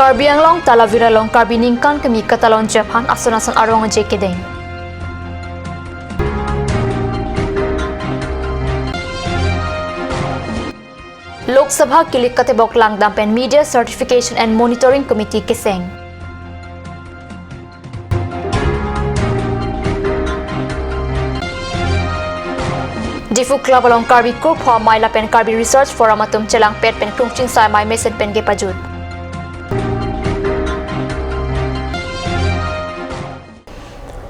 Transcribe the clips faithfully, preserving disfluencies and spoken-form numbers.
Karbi Anglong Talavera along Karbi ningkan kimi katalonji aphan ason ason arong aje kedeng. Lok Sabha kilik katebok langdam pen Media Certification and Monitoring Committee keseng. Diphu Club along Karbi Kurpho Amei lapen Karbi Research Forum atum chelangpet pen Krungching Sai Amei mesen pen kepajut.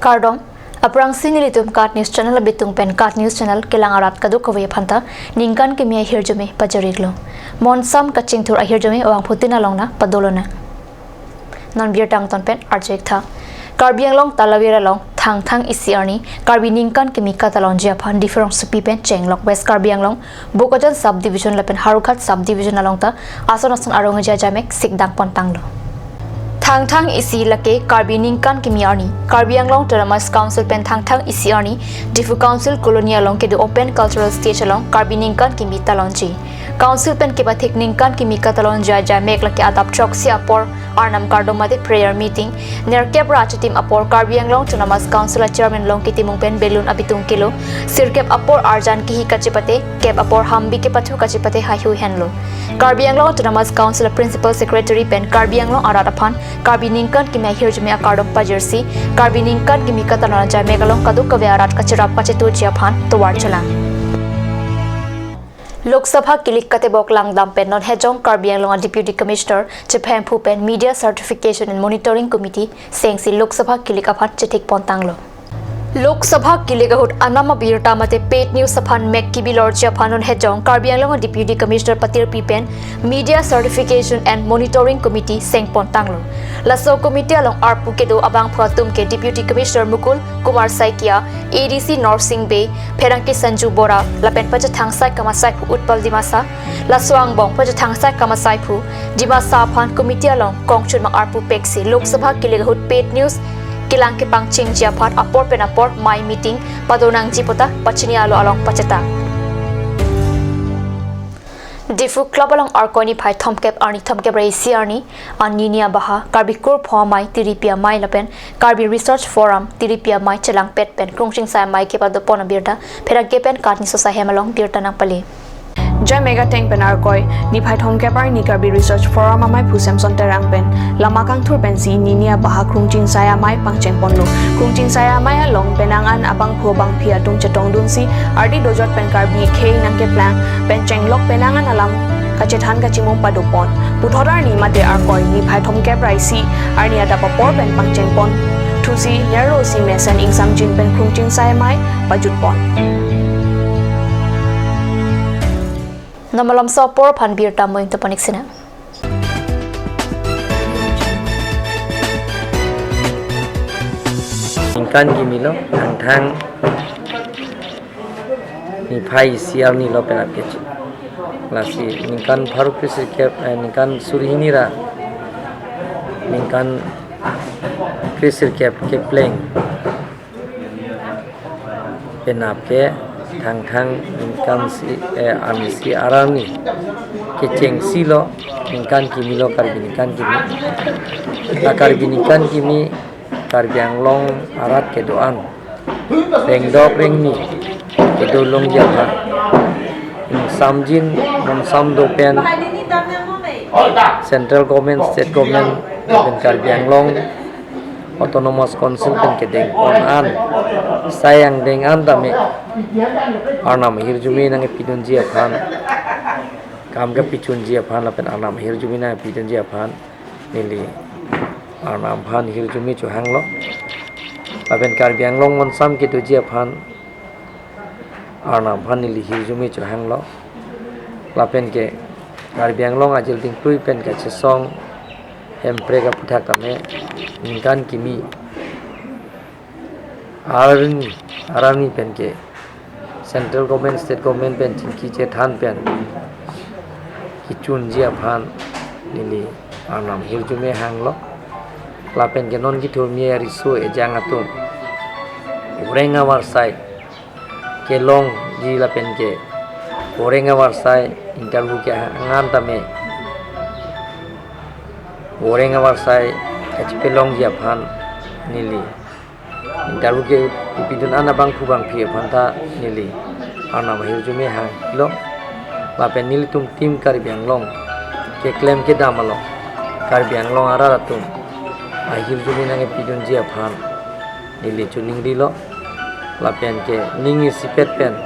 Kardom, aphrangsi nelitum KAT News Channel abitung pen KAT News Channel kelang arat kadokave aphanta ningkan kimi ahirjume pajir-iklo. Monsam kachingthur ahirjume vangphutin along nangpadolonang. Non birta angton pen arju-iktha. Karbi Anglong Talavera along Thangthang isi arni Karbi ningkan kimi katalonji aphan Diphu rongsopi pen chenglok West Karbi Anglong Bokajan Subdivision lapen Howraghat Subdivision along ta ason ason arong aje ajamek sikdangpon tanglo. Thangthang isi lake Karbi ningkan kimi arni Karbi Anglong Autonomous Council pen Thangthang isi arni Diphu Council Colony along kedo Open Cultural Stage along Karbi ningkan kimi talonji. Council pen kepathik ningkan kimi katalonji ajamek lake adap throksi apor Arnam kardom mate prayer meeting, nerkep ra achitim apor Karbi Anglong Autonomous Council a Chairman Longki Timung pen balloon abitung kelo, sirkep apor arjan kihi kachepate, kep apor hambi kepathu kachepate haihui henlo. Karbi Anglong Autonomous Council a Principal Secretary pen Karbi Anglong arat aphan Karbi ningkan kimi ahirjume akardom pajirsi, Karbi ningkan kimi katalon ajamek along kadokave arat kacherap kachetuji aphan tovar chelang. Lok Sabha kilik katebok langdam pen non Hejong Karbi Anglong a Deputy Commissioner chephemphu pen Media Certification and Monitoring Committee sengsi Lok Sabha kilik aphan chethikpon tanglo. Lok Sabha kilik ahut anam abirta mate paid news aphan mek kibilorji aphan non Hejong Karbi Anglong a Deputy Commissioner patirpi pen Media Certification and Monitoring Committee sengpon tanglo. Laso committee along arpu kedo abangphu atum ke Deputy Commissioner Mukul Kumar Saikia, A D C Norsing Bey, pherangke Sanju Bora, lapen pachethang sai kamasaiphu Utpal Dimasa, laso angbong pachethang sai kamasaiphu Dimasa aphan committee along kongchun mang arpu peksi Lok Sabha kilik ahut paid news kelang kepangchengji aphan apor pen apor mai meeting padonangji puta pachini alo along pachethang. Diphu Club along Arkoi niphai thomkep arni thomkep ra isi arni an Nini Abaha, Karbi Kurpho Amei, Tiripi Amei lapen Karbi Research Forum, Tiripi Amei chelangpet pen Krungching Sai Amei kepadopon abirta pherangke pen KAT News ahem along birta nangpale. Jamek ateng pen Arkoi niphai thomkep arni Karbi Research Forum ameiphu Samson Terang pen lama kangthur pensi Nini Abaha Krungching Sai Amei pangchengponlo. Krungching Sai Amei along penang an abangphu abangphi atum chetongdunsi ardi dojot pen Karbi khei nangkeplang pen chenglok penang an alam kachethan kachimum padopon. Puthot arni mate Arkoi niphai thomkep ra isi arni adap apor pen pangchengpon thusi nerlo si mesen ingsamjin pen Krungching Sai Amei pajutpon. Non malomso apor aphan birta mo ingtopon-ik sinang. Ningkan kimi lo, Thangthang niphai isi arni lo pen apkech. Lasi ningkan pharo kre sirkep, eh, ningkan suri hini ra ningkan kre sirkep kepleng penap ke Thangthang ningkan isi, eh, arni isi arni kechengsi lo ningkan kimi lo Karbi ningkan kimi. La Karbi ningkan kimi Karbi Anglong arat kedo-an rengdok rengni kedo longji aphan ingsamjin monsam do pen central government, state government pen Karbi Anglong Autonomous Council pen kedengpon an, sai angdeng an tame Arnam ahirjume nangkepidunji aphan, kam kepachunji aphan lapen Arnam ahirjume nangkepidunji aphan neli Arnam aphan hirjume chohanglo. Lapen Karbi Anglong monsam kedoji aphan Arnam aphan neli hirjume chohanglo. Lapen ke Karbi Anglong ajil dingtui pen kachesong Hemprek aputhak tame ningkan kimi arni, arni pen ke central government, state government pen chingki chethan pen kechunji aphan neli Arnam hirjume hanglo. Lapen ke non kethurmi riso ejang atum oreng avarsai kelongji lapen ke oreng avarsai interview kehang an tame Boreng avarsai kachepelongji aphan neli interview kepidun an abangphu bangphi aphan ta neli Arnam ahirjume hanglo. Lapen nelitum Team Karbi Anglong keklem kedam along Karbi Anglong arat atum ahirjume nangkepidunji aphan neli choningrilo. Lapen ke ning isipet pen,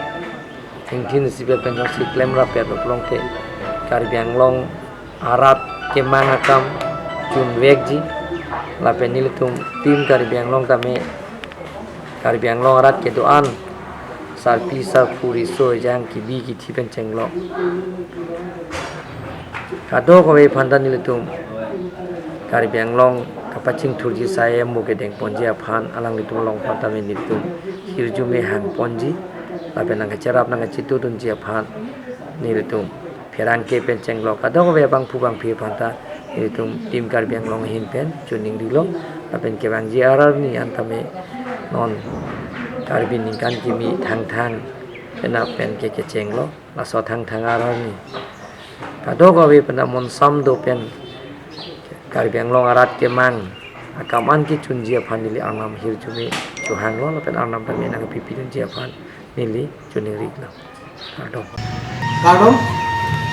ingthin isipet pen jongsi klemrap pet pulote Karbi Anglong arat kemang akam chunvekji. Lapen nelitum Team Karbi Anglong tame Karbi Anglong arat kedo-an sarpi sarpo riso ejang kebi kethe pen chenglok kadokave aphan ta nelitum Karbi Anglong kapachingthurji C I M mo kedengponji aphan alanglitum along aphan tame nelitum hirjume hangponji. Lapen nangkacherap nangkachetudunji aphan nelitum pherangke pen chenglok kadokave abangphu bangphi aphan ta nelitum Team Karbi Anglong ahin pen choningrilo. Lapen kevangji arni an tame non Karbi ningkan kimi Thangthang penap pen ke kechenglo. Laso Thangthang arni kadokave pen monsam do pen Karbi Anglong arat kemang akam an kechunji aphan neli Arnam ahirjume chohanglo lapen Arnam tame nangkepipidunji aphan neli choningrilo. Kardom. Kardom,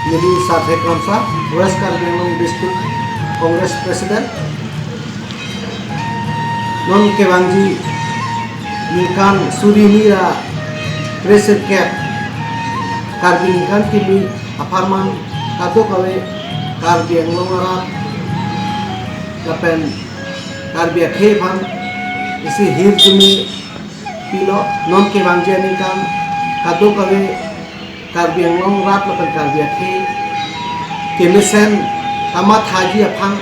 neli Sarthek Kramsa, West Karbi Anglong District Congress President. Non kevangji ningkan suri hini ra tris kep Karbi ningkan kimi apharman kadokave Karbi Anglong arat lapen Karbi akhei aphan isi hirjume pilo. Non kevangji aningkan kadokave Karbi Anglong arat lapen Karbi akhei kemesen kamathaji aphan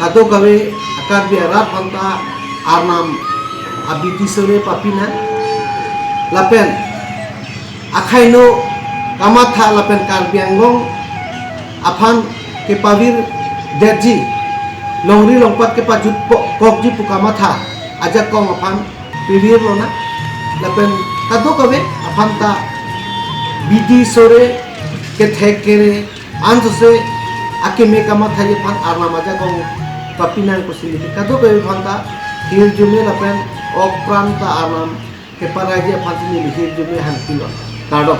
kadokave Karbi arat aphan ta Arnam abidi sore papinang lapen akhaino kamatha lapen Karbi Anglong aphan kepavirdetji, longri longpat kepajut po-, kokji pu kamatha ajakong aphan pivirlonang. Lapen kadokave aphan ta bidi sore kethek kere ansose akeme kamathaji aphan Arnam ajakong papinang pusi neli kadokave aphan ta hirjume lapen ok pran ta Arnam keparaiji aphan si neli hirjume hangpilo. Kardom.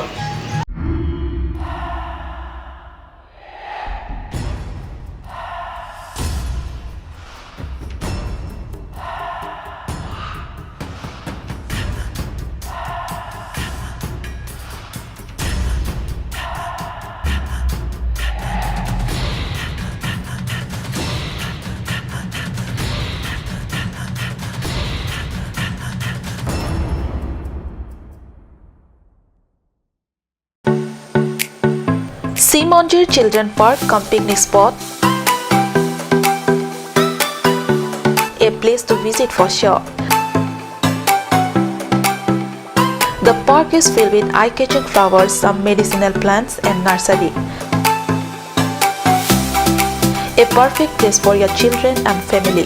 Sea Monjir Children Park cum picnic spot, a place to visit for sure. The park is filled with eye-catching flowers, some medicinal plants and nursery. A perfect place for your children and family.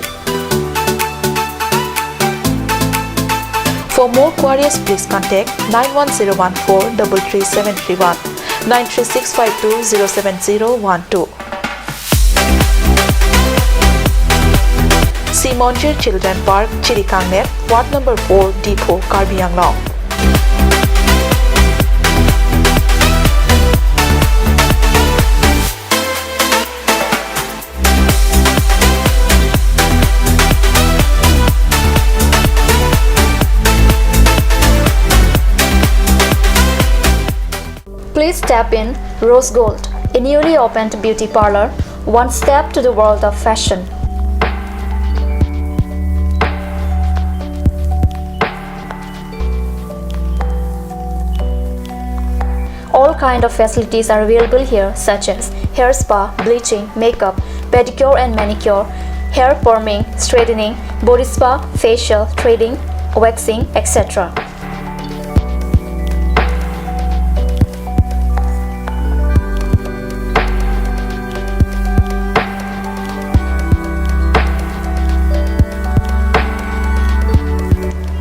For more queries, please contact nine one zero one four double three seven three one, nine three six five two zero seven zero one two. Sea Monjir Children Park, Chirikangner, Ward number four, Diphu, Karbi Anglong. Please step in Rose Gold, a newly opened beauty parlour, one step to the world of fashion. All kind of facilities are available here, such as hair spa, bleaching, makeup, pedicure and manicure, hair perming, straightening, body spa, facial, threading, waxing, et cetera.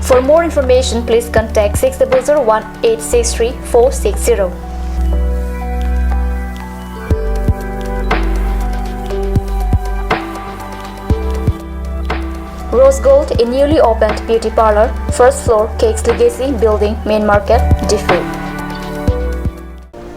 For more information, please contact six double zero one eight six three four six zero. Rose Gold, a newly opened beauty parlor, first floor, Cakes Legacy Building, Main Market, Diphu.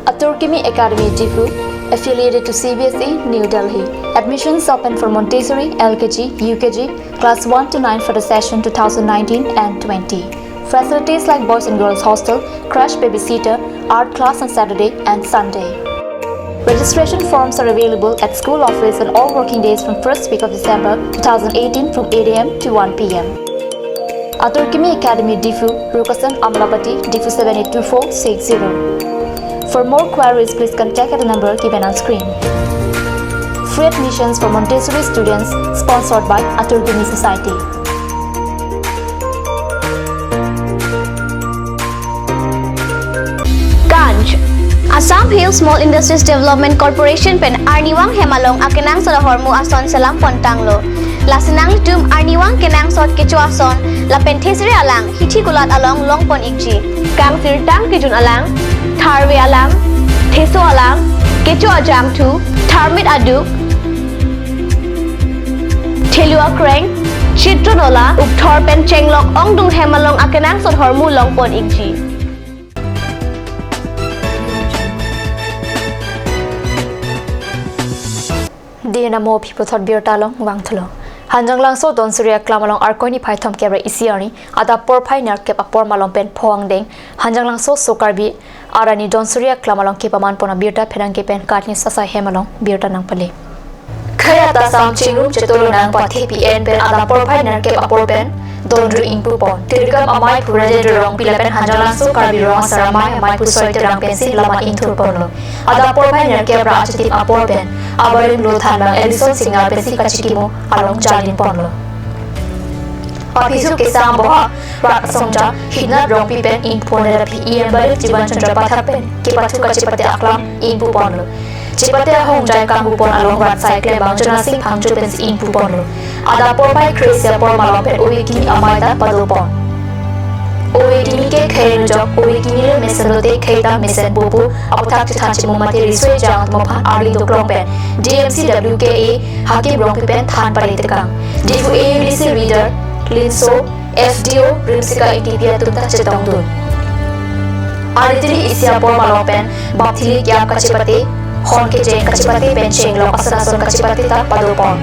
Atur Kimi Academy Diphu, affiliated to C B S E, New Delhi. Admissions open for Montessori, L K G, U K G, class one to nine for the session two thousand nineteen and twenty. Facilities like boys and girls hostel, crash babysitter, art class on Saturday and Sunday. Registration forms are available at school office on all working days from first week of December two thousand eighteen from eight A M to one P M. Atur Kimi Academy Diphu, Rukasan Amlapati, Diphu seven eight two four six zero. For more queries, please contact at the number given on screen. Free admissions for Montessori students, sponsored by Atur Kimi Society. Ganj. Assam Hill Small Industries Development Corporation pen arnivang hem along akenangsot ahormu ason selam pontanglo. Lasi nanglitum arnivang kenangsot kecho ason lapen thesere alang hithi kulat along longpon ikji. Kangsirtang kejun alang, tharve alang, theso alang, kecho ajangthu, tharmit aduk, thelu akreng, chitron ola, ukthor pen chenglok ongdung hem along akenangsot ahormu longpon ikji. Dina mo aphi puthot birta along vangthulo. Hanjanglangso Donsuri Aklam along Arkoi niphai thomkep ra isi arni adap porphai nerkep apor malom pen pho angdeng Hanjanglangso Sokarbi arani Donsuri Aklam along kepaman pon abirta pherangke pen katni sasai hem along birta nangpale. Khei atasam chingrum chetolo nang pathepi en pen adap porphai nerkep apor pen dondru ingpu pon. Tirkam amaiphu Rajendra Rongpi lapen Hanjanglangso Karbi Rong Asar Amei amaiphu Soi Terang pensi lama ingthur ponlo. Adap porphai nerkep ra achitim apor pen abarim lo thanbang Ellison Singar pensi kachikimo along jalin ponlo. Aphi su kesang boha rak songja Hidnath Rongpi pen ingpu pon, lapen aphi E M Barit Jiban Chandra Pathak pen kepathu kachepate aklam ingpu ponlo. Chepate ahongjai kanghu pon along rat sai klembang Jonasing Phangcho pensi ingpu ponlo. Adap porphai kre-isi apor malom pen ove kimi amei ta pado pon. Ove kimi ke khei nujok, ove kimi le mesen lote khei ta mesen pu pu aputhak chethan chimum mate riso ejang atum aphan arli doklong pen D M C W K A Hakim Rongpi pen than pale tekang. Diphu A D C reader, linso, F D O, Rimsika Ingtipi atum ta chetongdun. Arni tili isi apor malom pen bapthili kiap kachepate, hon kejeng kachepate pen chenglok ason ason kachepate ta pado pon.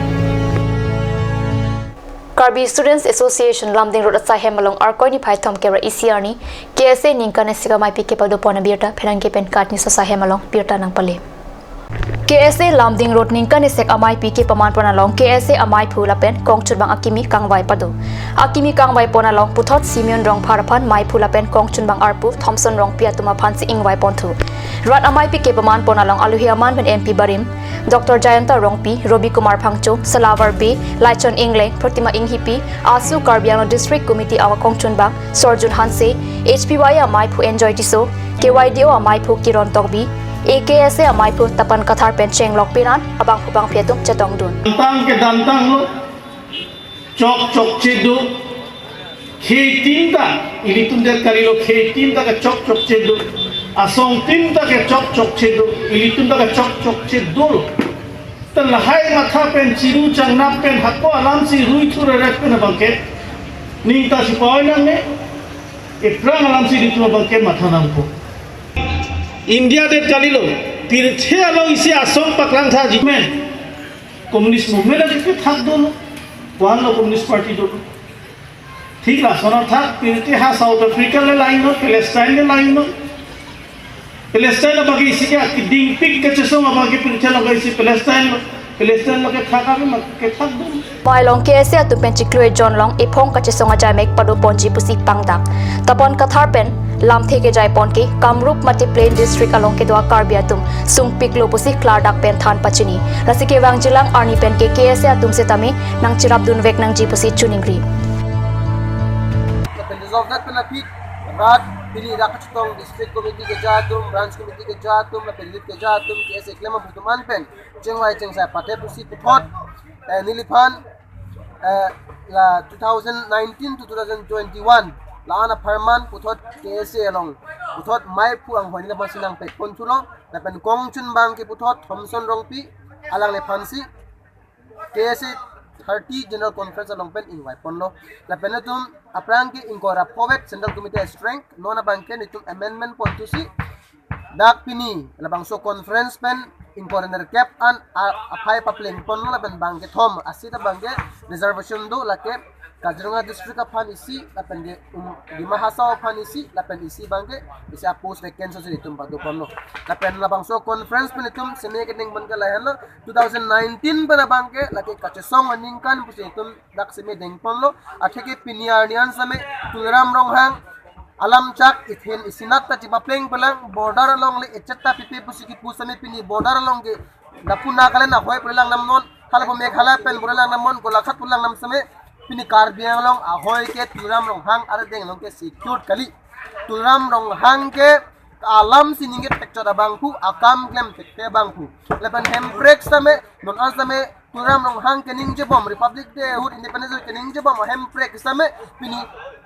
Karbi Students Association Lumding Road asai hem along Arkoi niphai thomkep ra isi arni K S A ningkan isik ameipi kepado pon abirta pherangke pen katni sasai hem along birta nangpale. K S A Lumding Road ningkan isik ameipi kepaman pon along K S A amaiphu lapen kongchunbang akimi kangvai pado. Akimi kangvai pon along puthot Simeon Rongphar aphan meiphu lapen kongchunbang arpu Thomson Rongpi atum aphansi ingvai ponthu. Rat ameipi kepaman pon along alohi aman pen M P barim Doctor Jayanta Rongpi, Robi Kumar Phangcho, Salavar Bey, Laichon Engleng, Protima Inghipi, ASU Karbi Anglong District Committee akongchunbang Sorjun Hanse, H P Y amaiphu Enjoy Tisso, K Y D O amaiphu Kiron Tokbi, A K S A amaiphu Tapan Kathar pen chenglok penan abangphu bangphi atum chetongdun. Damtang ke damtanglo, chok chokche do. Khei tin ta, ilitum det kalilo, khei tin ta ke chok chokche do. Asong tin ta ke chok chokche do. Ilitum ta ke chok chokche dolo. Ta lahai matha pen chiru changnap pen hako alamsi rui thurerek pen abangke. Ning ta si poi nangne. Ephrang alamsi ilitum abangke matha nangpo. India det kalilo, pirthe along isi asong paklang tha jikmen. Communist movement adik ke thak dolo. Koan lo Communist Party dolo. Thik lason athak pirthe ha South Africa le laino, Palestine le laino. Palestine abangke isi ke akiding pik kachesong abangke pirthe lo ke isi Palestine lo. Palestine lo ke thak abe mak ke thak dolo. Amei along K S A atum pen chiklo ejon along ephong kachesong ajaimek pado ponji pusi pangdak. Tapan Kathar pen lamthe kejai pon ke Kamrup mate Plain District along kedo a Karbi atum sungpiklo pusi klardak pen than pachini. Lasi kevangjilang arni pen ke K S A atum setame nangcherapdunvek nangji pusi choningri. Lapen resolve that pen aphi rat pini dak kachetong district committee keja atum, branch committee keja atum, lapen youth keja atum, K S A klem atum an pen chingvai chingsai pathe pusi puthot, eh, neliphan, eh, la two thousand nineteen to two thousand twenty-one la-an apharman puthot K S A along puthot meiphu anghoi neliphan si nangpek ponthulo, lapen kongchunbang ke puthot Thomson Rongpi alangliphansi K S A thirty General Conference along pen invite ponlo. Lapen itum aphrang ke ingkoi ra pho vet Central Committee strength, non abang ke itum amendment pon thusi dak pini labangso conference pen ingkoi ra nerkep an a-, aphai papleng ponlo, lapen bang kethom a-seat abang ke reservation do, lake Kaziranga district aphan isi, lapen ke, um, Dima Hasao aphan isi, lapen isi abang ke isi a-post vacancy si itum pado ponlo. Lapen labangso conference pen itum sene kedeng abang ke lahenlo, two thousand nineteen pen abang ke lake kachesong aningkan pusi itum dak seme deng ponlo. Atheke pini arni an seme Tuliram Ronghang alam chak ithin isinat ta chipapleng pelang, border along le echet ta pipe pusi kipu seme pini border along ke lapu Nagaland ahoi pulang nam non, halapu Meghalaya pen pulang nam non, Golaghat pulang nam seme pini Karbi Anglong ahoi ke Tuliram Ronghang arideng along ke secure kali. Tuliram Ronghang ke alam si ningje thekchot abangphu, akam klem thekthe abangphu. Lapen hemprek seme, non an seme Tuliram Ronghang keningjebom, Republic Day ahut, Independence Day keningjebom hemprek seme pini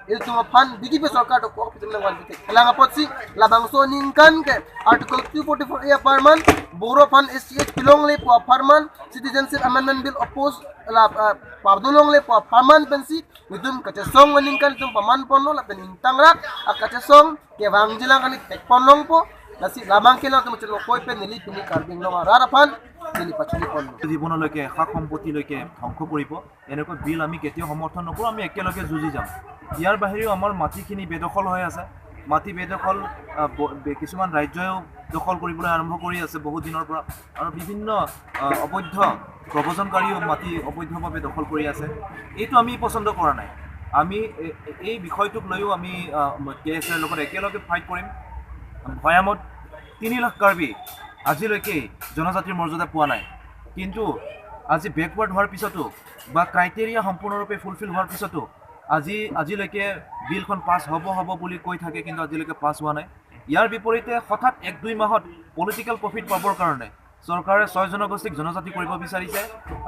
ilitum aphan B J P sorkar dokok pitum nangwan pitik. Kelang apotsi labangso aningkan ke Article two forty-four A apharman, Boro aphan S C H pilongle pu apharman, Citizenship Amendment Bill oppose la, ah, pado longle pu apharman pensi itum kachesong aningkan itum paman ponlo, lapen ingtangrak akachesong kevangjilang kali thek pon longpo. Lasi labang ke latum chelo koi pen neli pini Karbi Anglong arat aphan neli pachini ponlo. জীৱনলৈকে, সা সম্পত্তিলৈকে ধ্বংস কৰিব, এনেকুৱা বিল আমি কেতিয়াও সমৰ্থন নকৰোঁ। আমি একেলগে যুঁজি যাম। ইয়াৰ বাহিৰেও আমাৰ মাটিখিনি বেদখল হৈ আছে। মাটি বেদখল, আহ, ব-, বে-, কিছুমান ৰাজ্যইও দখল কৰিবলৈ আৰম্ভ কৰি আছে বহুত দিনৰ পৰা। আৰু বিভিন্ন, আহ, অবৈধ প্ৰব্ৰজনকাৰীয়েও মাটি অবৈধভাৱে দখল কৰি আছে। এইটো আমি পচন্দ কৰা নাই। আমি এ-, এ-, এই বিষয়টোক লৈও আমি, আহ, কে এছ এৰ লগত একেলগে ফাইট কৰিম। ভৈয়ামত তিনি লাখ কাৰ্বি আজিলৈকে জনজাতিৰ মৰ্যাদা পোৱা নাই। কিন্তু আজি বেকৱাৰ্ড হোৱাৰ পিছতো বা ক্ৰাইটেৰিয়া সম্পূৰ্ণৰূপে ফুলফিল হোৱাৰ পিছতো আজি, আজিলৈকে বিলখন পাছ হ'ব হ'ব বুলি কৈ থাকে, কিন্তু আজিলৈকে পাছ হোৱা নাই। ইয়াৰ বিপৰীতে হঠাৎ এক দুই মাহত পলিটিকেল প্ৰফিট পাবৰ কাৰণে চৰকাৰে ছয় জনগোষ্ঠীক জনজাতি কৰিব বিচাৰিছে।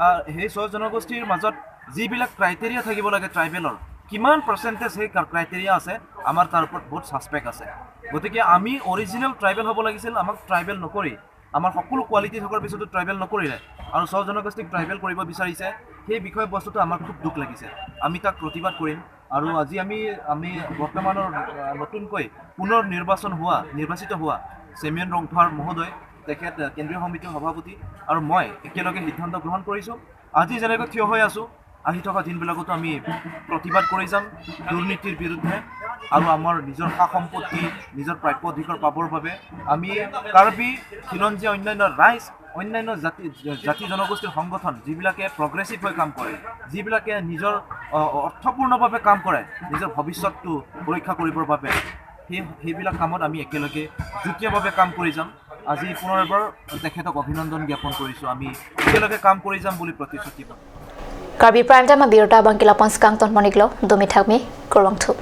আহ, সেই ছয় জনগোষ্ঠীৰ মাজত যিবিলাক ক্ৰাইটেৰিয়া থাকিব লাগে ট্ৰাইবেলৰ, কিমান পাৰ্চেণ্টেজ সেই ক্ৰা-, ক্ৰাইটেৰিয়া আছে, আমাৰ তাৰ ওপৰত বহুত ছাছপেক্ট আছে। গতিকে আমি অৰিজিনেল ট্ৰাইবেল হ'ব লাগিছিল, আমাক ট্ৰাইবেল নকৰি, আমাৰ সকলো কোৱালিটি থকাৰ পিছতো ট্ৰাইবেল নকৰিলে আৰু ছয় জনগোষ্ঠীক ট্ৰাইবেল কৰিব বিচাৰিছে, সেই বিষয়বস্তুটো আমাৰ খুব দুখ লাগিছে। আমি তাক প্ৰতিবাদ কৰিম। আৰু আজি আমি, আমি বৰ্তমানৰ, আহ, নতুনকৈ পুনৰ নিৰ্বাচন হোৱা, নিৰ্বাচিত হোৱা চেমিয়ন ৰংফাৰ মহোদয়, তেখেত, আহ, কেন্দ্ৰীয় সমিতিৰ সভাপতি আৰু মই একেলগে সিদ্ধান্ত গ্ৰহণ কৰিছোঁ। আজি যেনেকৈ থিয় হৈ আছোঁ, আহি থকা দিনবিলাকতো আমি প্ৰতিবাদ কৰি যাম দুৰ্নীতিৰ বিৰুদ্ধে আৰু আমাৰ নিজৰ সা সম্পত্তি, নিজৰ প্ৰাপ্য অধিকাৰ পাবৰ বাবে। আমি কাৰ্বি, খিলঞ্জীয়া, অন্যান্য ৰাইজ, অন্যান্য জাতি, জাতি জনগোষ্ঠীৰ সংগঠন যিবিলাকে প্ৰগ্ৰেছিভ হৈ কাম কৰে, যিবিলাকে নিজৰ, অ, অ, অৰ্থপূৰ্ণভাৱে কাম কৰে, নিজৰ ভৱিষ্যতটো সুৰক্ষা কৰিবৰ বাবে, সেই, সেইবিলাক কামত আমি একেলগে যুটীয়াভাৱে কাম কৰি যাম। আজি পুনৰ এবাৰ তেখেতক অভিনন্দন জ্ঞাপন কৰিছোঁ। আমি একেলগে কাম কৰি যাম বুলি প্ৰতিশ্ৰুতি পাওঁ। Karbi Prime Time abirta abang ke lapu-an si kangton pon-iklo, dumi thakmi, kurvangthu.